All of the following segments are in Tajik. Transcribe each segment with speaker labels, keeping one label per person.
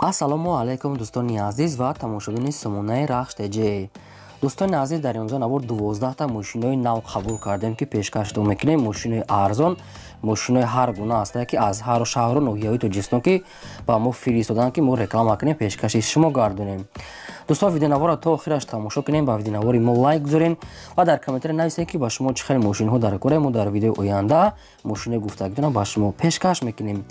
Speaker 1: Ассалому алайкум, дӯстони азиз ва тамошобини сомонаи Рахш ТЖ. Дӯстони азиз, дар имрӯза навор 12та мошинои нав қабул кардем, ки пешкаштон мекунем. Мошинои арзон, мошинои ҳар гуна ҳастанд, ки аз ҳар шаҳру ноҳияҳои Тоҷикистон ки ба мо фиристоданд, ки мо реклама кунем, пешкаши шумо гардонем. Дӯстон, видеонаворро то охираш тамошо кунем, ба видеонавори мо лайк гузорем ва дар комментария нависем, ки ба шумо чӣ хел мошинҳо дар кора. Мо дар видеои оянда мошинои гуфтагитона ба шумо пешкаш мекунем.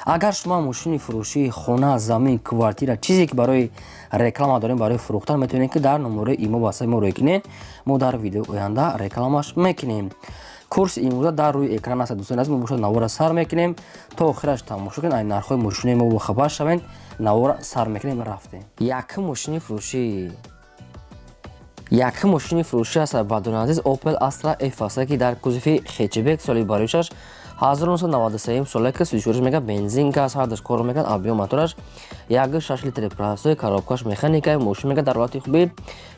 Speaker 1: Агар шумо мошини фурӯшии хона, замин, квартира, чизе ки барои реклама дорем, барои фурӯхтан, метавонед, ки дар номерои имо васаи мо рӯй кунед. Мо дар видеои оянда рекламаш мекунем. Курси имрӯза дар рӯи экран аст. Дӯстони азиз, мо бошад навора сар мекунем, то охираш тамошо кунед, ай нархҳои мошинои мо бохабар шавед. Навора сар мекунем, рафтем. Якум мошини фурӯшӣ, якум мошини фурӯшӣ аст, бардони азиз, Opel Astra F аст, ки дар кузови хэтчбек, соли бароишаш 1993 соле, ки сӯзишвориш мега бензин, газ ҳардаш кор мекунад, объём мотораш 1,6 литри простой, коробкаш механика. Мошин мега дар ҳолати хуби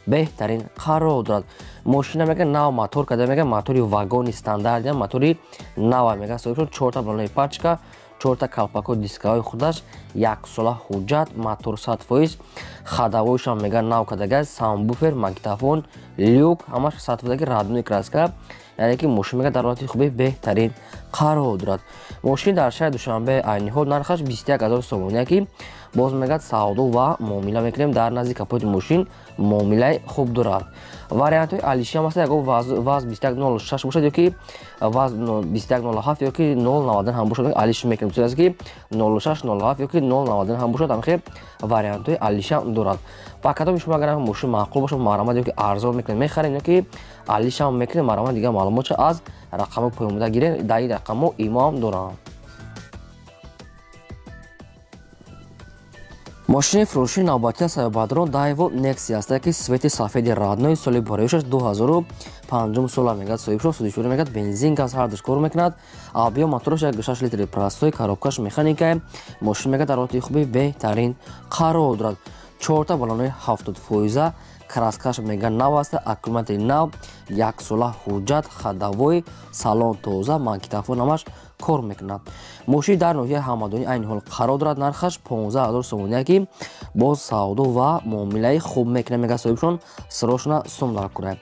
Speaker 1: беҳтарин қарор дорад. Мошина мега нав мотор карда, мега мотори вагони стандарт, мотори нава. Мега соҳибшон чорта балони пачка, чорта калпако дискаҳои худаш, яксола ҳуҷҷат, мотор 100%, ходовойшам мега нав кардага, сабвуфер, магнитофон, люк, ҳамаш 100%, родной краска, яъне ки мошин мега дар ҳолати хуби беҳтарин қарор дорад. Мошин дар шаҳри Душанбе, айни ҳол нархаш 21 000 сомония, ки боз мегӯяд савдо ва муомила мекунем. Дар назди капоти мошин муомилаи хуб дорад. Вариантҳои алиши ҳам аст, ягон ВАЗ 2106 бошад ёки ВАЗ 2107 ёки 090 ҳам бошад, алиши мекунем. Аст ки 06, 07 ёки 090 ҳам бошад, ҳамхел вариантҳои алиши ҳам дорад. Ба кадоми шумо агар мошин маъқул бошад, марҳамат, ёки арзон мекунем, мехарем, ёки алиши ҳам мекунем, марҳамат, дигар маълумотша аз рақамҳои поёнбуда гирем. Дар ин рақамҳо имо ҳам дорам. Мошини фурӯшии навбатӣ саёбадрон Daewoo Nexia аст, ки цвети сафеди родной, соли бароишаш 2005 сола мегӯяд соҳибшон. Сӯзишворӣ мегӯяд бензин, газ ҳардуш кор мекунад, объём мотораш 1,6 литри простой, коробкаш механика. Мошин мегӯяд дар ҳолати хуби беҳтарин қарор дорад. Чорта балонои 70%, краскаш мега нав аст, аккумулятори нав, яксола ҳуҷҷат, ходовой, салон тоза, магнитофон ҳамаш кор мекунад. Мошин дар ноҳияи Ҳамадонӣ айни ҳол қарор дорад. Нархаш 15 000 сомония, ки боз савдо ва муомилаи хуб мекунад. Мега соҳибшон сирошона сум дар кунад.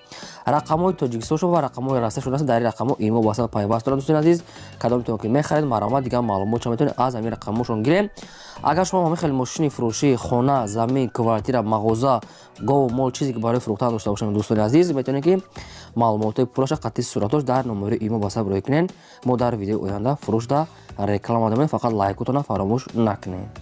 Speaker 1: Рақамҳои Тоҷикистоншон ва рақамҳои Россияшон аст. Дар ин рақамҳо имо васат пайваст дорад. Дӯстони азиз, кадомтон ки мехаред, марҳамат, дигар маълумотшо метавонед аз ҳамин рақамҳошон гирем. Агар шумо ҳамин хел мошини фурӯшии хона, замин, квартира, мағоза, гову мол, чизе ки барои фурӯхтан дошта бошанд, дӯстони азиз, метавонед, ки маълумотҳои пурраша қатъи суратош дар номери имо васат рӯй кунед. Мо дар видеои оянда фурӯшда реклама дамем. Фақат лайкотона фаромӯш накунед.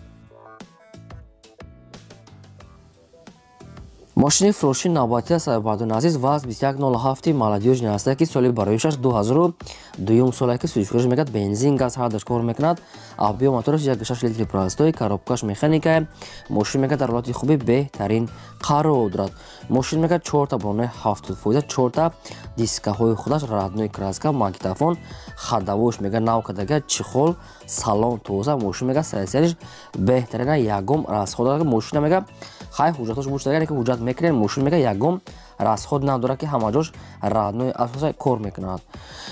Speaker 1: Мошини фурӯшии навбатӣ аст, бардони азиз, ВАЗ 2107 молодёжный аст, ки соли бароишаш 2002 соле, ки сӯзишвориш мегӯяд бензин, газ ҳардаш кор мекунад, объём мотораш 1,6 литри простой, коробкаш механика. Мошин мегӯяд дар ҳолати хуби беҳтарин қарор дорад. Мошин мегӯяд чорта балонои 70%, чорта дискаҳои худаш, родной краска, магнитофон, ходовойш мегӯяд нав кардага, чехол, салон тоза. Мошин мегӯяд сарсариш беҳтарина, ягон расход дорад. Мошина мегӯяд хай ҳуҷҷатош бошад, ки ҳуҷҷат мекунем. Мошин мегӯяд ягон расход надорад, ки ҳама ҷош родной асоса кор мекунад.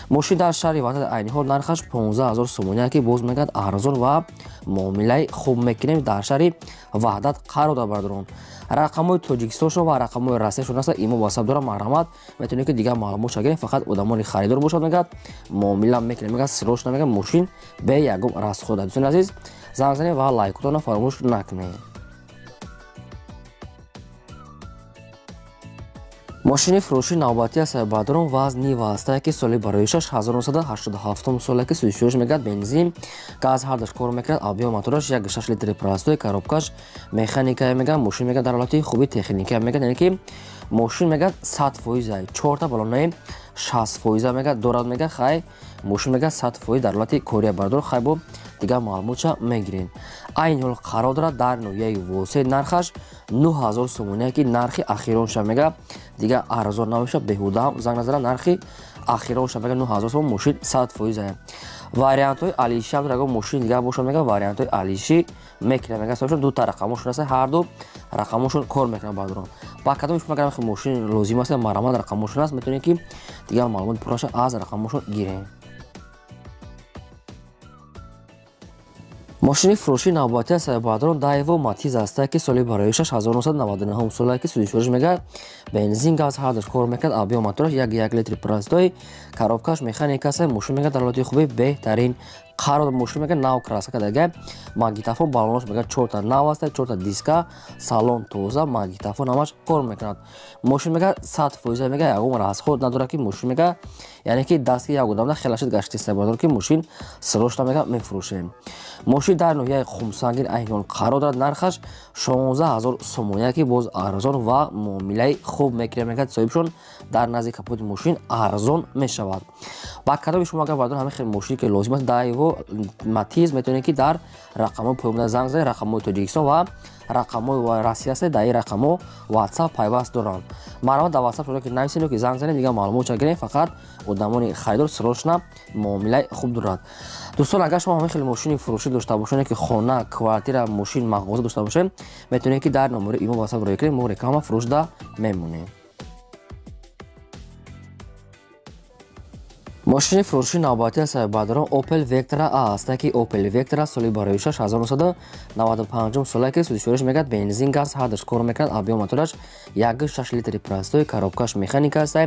Speaker 1: Мошин дар шаҳри Ваҳдат, айни ҳол нархаш 15 000 сомония, ки боз мегӯяд арзон ва муомилаи хуб мекунем. Дар шаҳри Ваҳдат қарор дорад, бардорон. Рақамҳои Тоҷикистоншон ва рақамҳои Россияшон аст, имо васаб дорад. Марҳамат, метавонед, ки дигар маълумотша гирем. Фақат одамони харидор бошад, мегӯяд муомила мекунем, мегӯяд срочно, мегӯяд мошин бе ягон расход. Дӯстони азиз, занг занед ва лайкотонро фаромӯш накунед. Мошини фурӯшии навбатӣ аст, бардорон, ВАЗ Нива аст, ки соли бароишаш 1987 соле, ки сӯзишвориш мегӯяд бензин, газ ҳардаш кор мекунад, объём мотораш 1,6 литри простой, коробкаш механика. Мегӯяд мошин мегӯяд дар ҳолати хуби техника, мегӯяд, яъне ки мошин мегӯяд 100%, чорта балонаи 60% мегӯяд дорад. Мегӯяд хай мошин мегӯяд 100% дар ҳолати кория, бардор. Хай бо дигар маълумотша мегирем. Айни ҳол қарор дорад дар ноҳияи Восеъ, нархаш 9000 сомония, ки нархи ахиронша, мега дигар арзон намешавад. Беҳудаам занг назара, нархи ахиронша мега 9000 сомон, мошин 100%. Вариантҳои алиши ҳам, ягон мошин дигар бошад, мега вариантҳои алиши мекунад. Мега соҳибшон дута рақамошон аст, ҳарду рақамошон кор мекунад, бардорон. Ба кадоми шумо агар мошин лозим аст, марҳамат, рақамошон аст, метавонед, ки дигар маълумоти пурраша аз рақамошон гирем. Мошини фурӯшии навбатӣ аст бародарон Daewoo Matiz аст, ки соли бароишаш 1999 сола, ки сӯзишвориш мега бензин, газ ҳардаш кор мекунад, объём мотораш 1,1 литри простой, коробкаш механика аст. Мошин мега дар ҳолати хуби беҳтарин қарор. Мошин мега нав краска кардага, магнитофон балонош мега 4та нав аст, 4та диска, салон тоза, магнитофон ҳамаш кор мекунад. Мошин мега 100% мега ягон расход надорад, ки мошин мега яъне ки дасти як одамда хелашид гаштиста бародарон, ки мошин срочно мега мефурӯшем. Мошин дар ноҳияи Хумсангир айни қарор дорад, нархаш 16 000 сомония, ки боз арзон ва муомилаи хуб мекунем, мегӯяд соҳибшон, дар назди капоти мошин арзон мешавад. Ба кадоми шумо агар бародарон ҳамин хел мошине ки лозим аст, Daewoo Matiz, метавонед ки дар рақамҳои поёнда занг занед. Рақамҳои Тоҷикистон ва рақамҳои Россия аст, дар ин рақамҳо WhatsApp пайваст доранд. Марҳамат, дар WhatsApp шумо ки нависед ки занг занед, дигар маълумотча гирем. Фақат одамони харидор, срочно, муомилаи хуб дорад. Дӯстон, агар шумо ҳамин хел мошини фурӯшӣ дошта бошед, ки хона, квартира, мошин, мағоза дошта бошед, метавонед ки дар номери имо WhatsApp роя кунед, мо реклама фурӯшда мемонем. Мошини фурӯшии навбатӣ аст бародарон Opel Vectra A аст, ки Opel Vectra соли бароишаш 1995 сола, ки сӯзишвориш мегӯяд бензин, газ ҳардаш кор мекунад, объём мотораш 1,6 литри простой, коробкаш механика аст.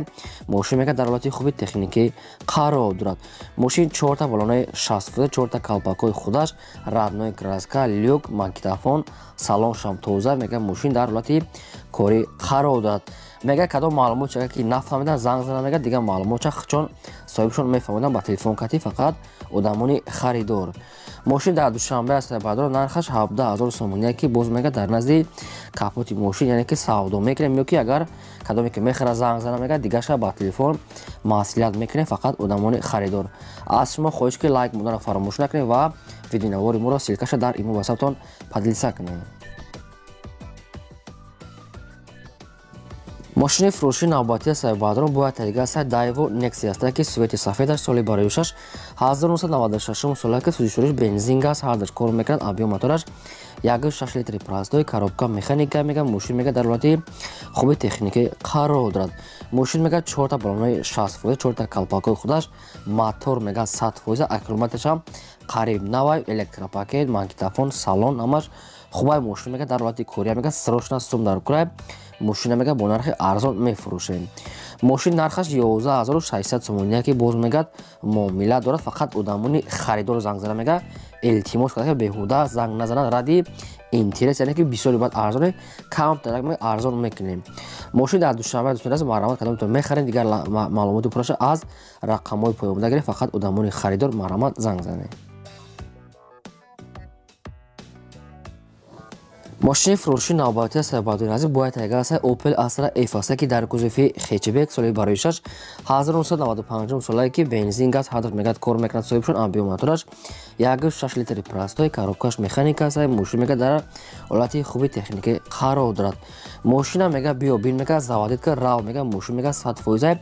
Speaker 1: Мошин мегӯяд дар ҳолати хуби техникӣ қарор дорад. Мошин чорта балонаи 60%, чорта калпакҳои худаш, родной краска, люк, магнитофон, салоншам тоза, мегӯяд мошин дар ҳолати корӣ қарор дорад. Мега кадом маълумотча ки нафаҳмидан, занг зана, мега дигар маълумотча чон соҳибшон мефаҳмидан ба телефон кати, фақат одамони харидор. Мошин дар Душанбе аст бародарон, нархаш 17 000 сомония, ки боз мега дар назди капоти мошин, яъне ки савдо мекунем, ё ки агар кадоме ки мехара, занг зана, мега дигарша ба телефон маслиҳат мекунем. Фақат одамони харидор, аз шумо хоҳиш ки лайк монданро фаромӯш накунед ва видеонавори моро ссылкаша дар имо ватсаптон поделиться кунед. Мошини фурӯшии навбатӣ аст бародарон бояд тарига аст Daewoo Nexia аст, ки цвети сафедаш, соли бароишаш 1996 сола, ки сӯзишвориш бензин, газ ҳардаш кор мекунад, объём мотораш 1,6 литри простой, коробка механика. Мега мошин мега дар ҳолати хуби техникӣ қарор дорад. Мошин мега чорта балонаи 60%, чорта калпакҳои худаш, мотор мега 100%, аккумуляторшам қариб навай, электропакет, магнитофон, салон ҳамаш хубай. Мошин мега дар ҳолати кория, мега срочно сум дар курай, мошина мега бо нархи арзон мефурӯшем. Мошин нархаш 11 600 сомония, ки боз мегӯяд муомила дорад. Фақат одамони харидор занг зана, мега илтимос карда, беҳуда занг назанад, ради интерес, яъне ки бисёри баъд арзоне, камтарак арзон мекунем. Мошин дар Душанбе, дӯстони азиз, марҳамат, кадомтон мехарем, дигар маълумоти пурраша аз рақамҳои поёнда гирем. Фақат одамони харидор марҳамат занг занед. Мошини фурӯшии навбатӣ аст бародарони азиз бояд тайга аст Opel Astra F аст, ки дар кузови хэтчбек, соли бароишаш 1995 солае, ки бензин, газ ҳардаш мегӯяд кор мекунад соҳибшон, объём мотораш 1,6 литри простой, коробкаш механика аст. Мошин мегӯяд дар ҳолати хуби техникӣ қарор дорад. Мошина мегӯяд биё бин, мегӯяд заводить ка рав, мегӯяд мошин мегӯяд 100%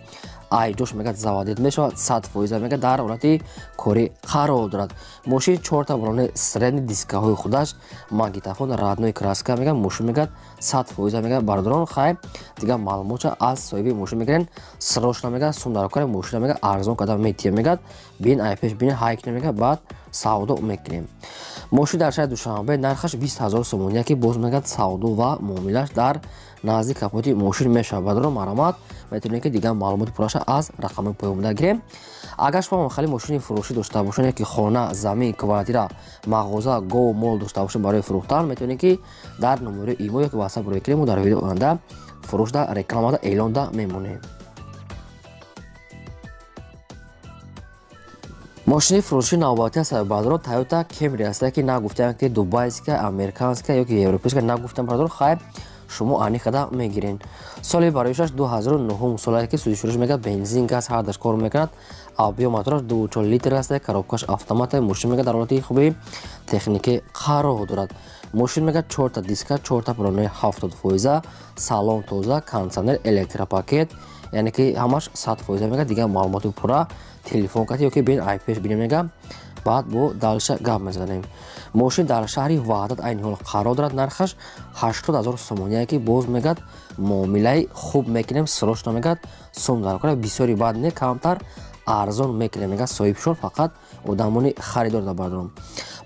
Speaker 1: айҷош мегӯяд заводить мешавад, 100% мегӯяд дар ҳолати корӣ қарор дорад. Мошин чорта балони средний, дискаҳои худаш, магнитофон, родной краска, мегӯяд мошин мегӯяд 100% мегӯяд. Бародарон, хайр, дигар маълумотча аз соҳиби мошин мегирен. Срочно мегӯяд сум дар кора, мошина мегӯяд арзон карда метиҳем, мегӯяд бин, ай пеш бин, ҳай кунем, мегӯяд баъд савдо мекунем. Мошин дар шаҳри Душанбе, нархаш 20 000 сомония, ки боз мегӯяд савдо ва муомилаш дар назди капоти мошин мешавад. Бародарон, марҳамат, метавонед ки дигар маълумоти пурраша аз рақамҳои поёнда гирем. Агар шумо хали мошини фурӯшӣ дошта бошед, ки хона, замин, квартира, мағоза, гов, мол дошта бошед барои фурӯхтан, метавонед ки дар номери имо ё ки WhatsApp роя кунем, мо дар видео оянда фурӯшда, рекламада, эълонда мемонем. Мошини фурӯшии навбатӣ аст бародарон Toyota Camry аст, ки нагуфтаам ки дубайская, американская ё ки европейская, нагуфтам бародарон, хайр, шумо аниқ карда мегирен. Соли бароишаш 2009 солае, ки сӯзишвориш мегӯяд бензин, газ ҳардаш кор мекунад, объём мотораш 2,4 литр аст, коробкаш автомат. Мошин мегӯяд дар ҳолати хуби техникӣ қарор дорад. Мошин мегӯяд чорта диска, чорта балонаи 70%, салон тоза, кондитсионер, электропакет, яъне ки ҳамаш 100% мегӯяд. Дигар маълумоти пурра телефон кард ё ки бин, ай пеш бинем, мегӯяд баъд бо дальше гап мезанем. Мошин дар шаҳри Ваҳдат айни ҳол қарор дорад, нархаш 80 000 сомония, ки боз мегӯяд муомилаи хуб мекунем. Срочно мегӯяд сум дар кора, бисёри баъд не, камтар арзон мекунем, мегӯяд соҳибшон, фақат одамони харидор да бардорам.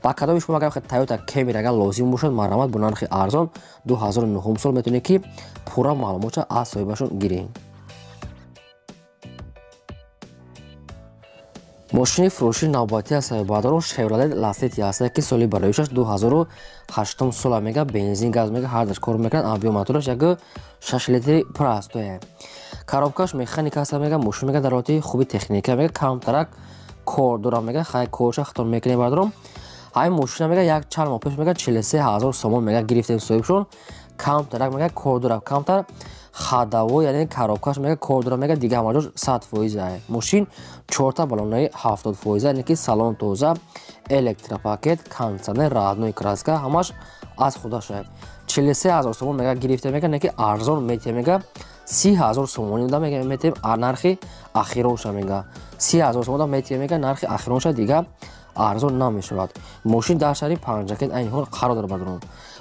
Speaker 1: Ба кадоми шумо агар Toyota Camry агар лозим бошад, марҳамат бо нархи арзон 2009 сол метавонед ки пурра маълумотша аз соҳибашон гиред. Мошини фурӯшии навбатӣ аз соҳиббардорон Chevrolet Lacetti ҳаст, ки соли бароишаш 2008 сола мега, бензин газ мега, ҳардаш кор мекунад, объём мотораш 1.6 литри простое. Коробкаш механика аст мега, мошин мега дар ҳолати хуби техника мега, камтарак кор дорам мега, хай корша хатон мекунем бардорам. Ҳамин мошина мега як чанд моҳ пеш мега 43 000 сомон мега гирифтем соҳибшон, камтарак мега кор дорам, камтар хадаво, яъне коробкаш мега кор дорам мега, дига ҳамаҷош 100%. Мошин чорта баллонаи 70%, яъне ки салон тоза, электропакет, кондиционер, родной краска ҳамаш аз худаша. 43 000 сомон мега гирифта мега, не ки арзон метиҳем мега, 30 000 сомонӣ да мега метиҳем, нархи ахиронша мега 30 000 сомон да метиҳем мега, нархи ахиронша дига арзон намешавад. Мошин дар шаҳри Панҷакент айни ҳол қарор дорад бардорам.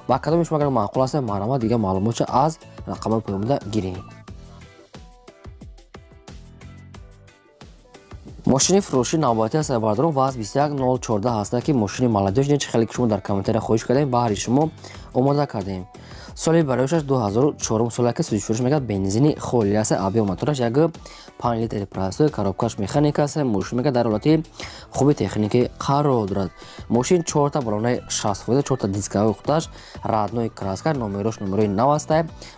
Speaker 1: Ба кадоми шумо агар маъқул аст, марҳамат дига маълумотша аз рақамҳои поёнбуда гиред. Мошини фурӯшии навбатӣ аст бардорам ВАЗ 21014 ҳаста, ки мошини молодёжный чӣ хеле ки шумо дар комментария хоҳиш кардем, баҳри шумо омода кардем. Соли бароишаш 2004 сола, ки сӯзишфурӯш мегӯяд, бензини холӣ аст, объём мотораш 1.5 литри простой, коробкаш механика аст, мошин мегӯяд дар ҳолати хуби техникӣ қарор дорад. Мошин чорта баллонаи 60%, чорта дискаҳои худаш, родной краска, номерош номерои нав аст,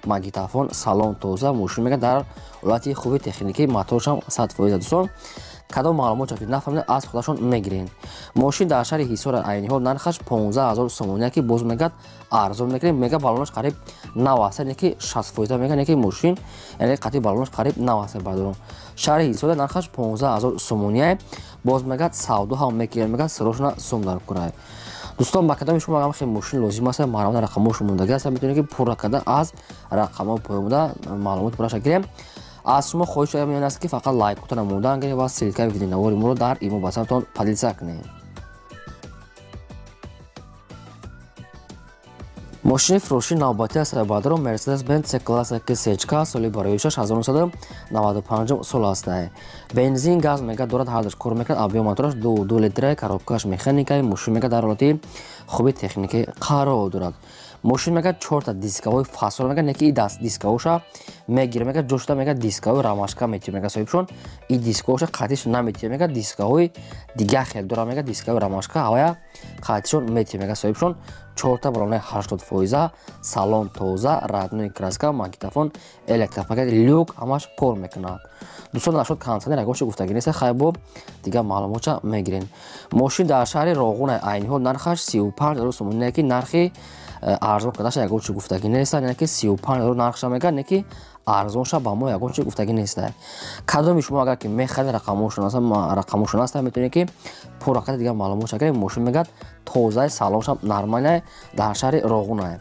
Speaker 1: магнитофон, салон тоза, мошин мегӯяд дар ҳолати хуби техникӣ, моторшам 100%. Дӯстон, кадом маълумотро ки нафаҳмидед, аз худашон мегиред. Мошин дар шаҳри Ҳисор айни ҳол нархаш 15 000 сомонӣ, ки боз мегӯяд арзон мекунем мега, баллонаш қариб нав аст, яъне ки 60% мега, яъне ки мошин яъне қатъи баллонаш қариб нав аст бардорам. Шаҳри Ҳисор нархаш 15 000 сомонӣ, боз мегӯяд савдо ҳам мекунем мега, срочно сум дар кунад. Дӯстон, ба кадоми шумо агар хеле мошин лозим аст, марҳамат рақамҳошон мондагӣ аст, метавонед ки пурра карда аз рақамҳои поёнбуда маълумоти пурраша гирем. Аз шумо хоҳиш ин аст, ки фақат лайкотона мондан гиред ва ссылкаи видеонавори моро дар имо ватсаптон поделиться кунед. Мошини фурӯшии навбатӣ аст бардорам Mercedes-Benz C-класса, ки сечка, соли бароишаш 1995 сол аст. Бензин газ мега дорад, ҳардаш кор мекунад, объём мотораш 2.2 литра, коробкаш механикаи, мошин мега дар ҳолати хуби техникӣ қарор дорад. Мошин мега чорта дискаҳои фасол мега, не ки и даст дискаҳоша мегира мега, ҷошта мега дискаҳои ромашка метиҳ мега, соҳибшон и дискаҳоша қатъиш наметиҳ мега, дискаҳои дига хел дора мега, дискаҳои ромашка ҳавая қатъишон метиҳ мега соҳибшон. Чорта баллонаи 80%, салон тоза, родной краска, магнитофон, электропакет, люк ҳамаш кор мекунад. Дӯстон, нашуд кондиционер ягонча гуфтагӣ нест, хай бо дигар маълумотша мегирем. Мошин дар шаҳри Роғун айни ҳол нархаш 35 000 сомонӣ, ки нархи арзон кардаша ягон чи гуфтагӣ нест, яъне ки 35 000 нархша мега, не ки арзонша ба мо ягон чи гуфтагӣ нест. Кадоми шумо агар ки мехаред, рақамҳошон аст, метавонед ки пурра карда дигар маълумотша гирем. Мошин мегӯяд тозаи, салоншам нормальная, дар шаҳри Роғунае.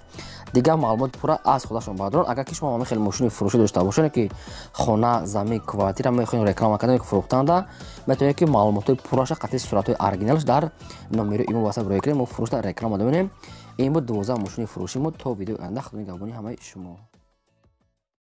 Speaker 1: Дигар маълумоти пурра аз худашон бардорон. Агар ки шумо ҳамин хеле мошини фурӯшӣ дошта бошед, ки хона, замин, квартира мехоҳед реклама кардан, фурӯхтанда, метавонед ки маълумотҳои пурраша қатъи суратҳои оригиналш дар номери имо ватсап роя кунед, мо фурӯшта реклама донем. Ин буд 12 мошини фурӯши мо. То видеои оянда, худо нигаҳбони ҳамаи шумо.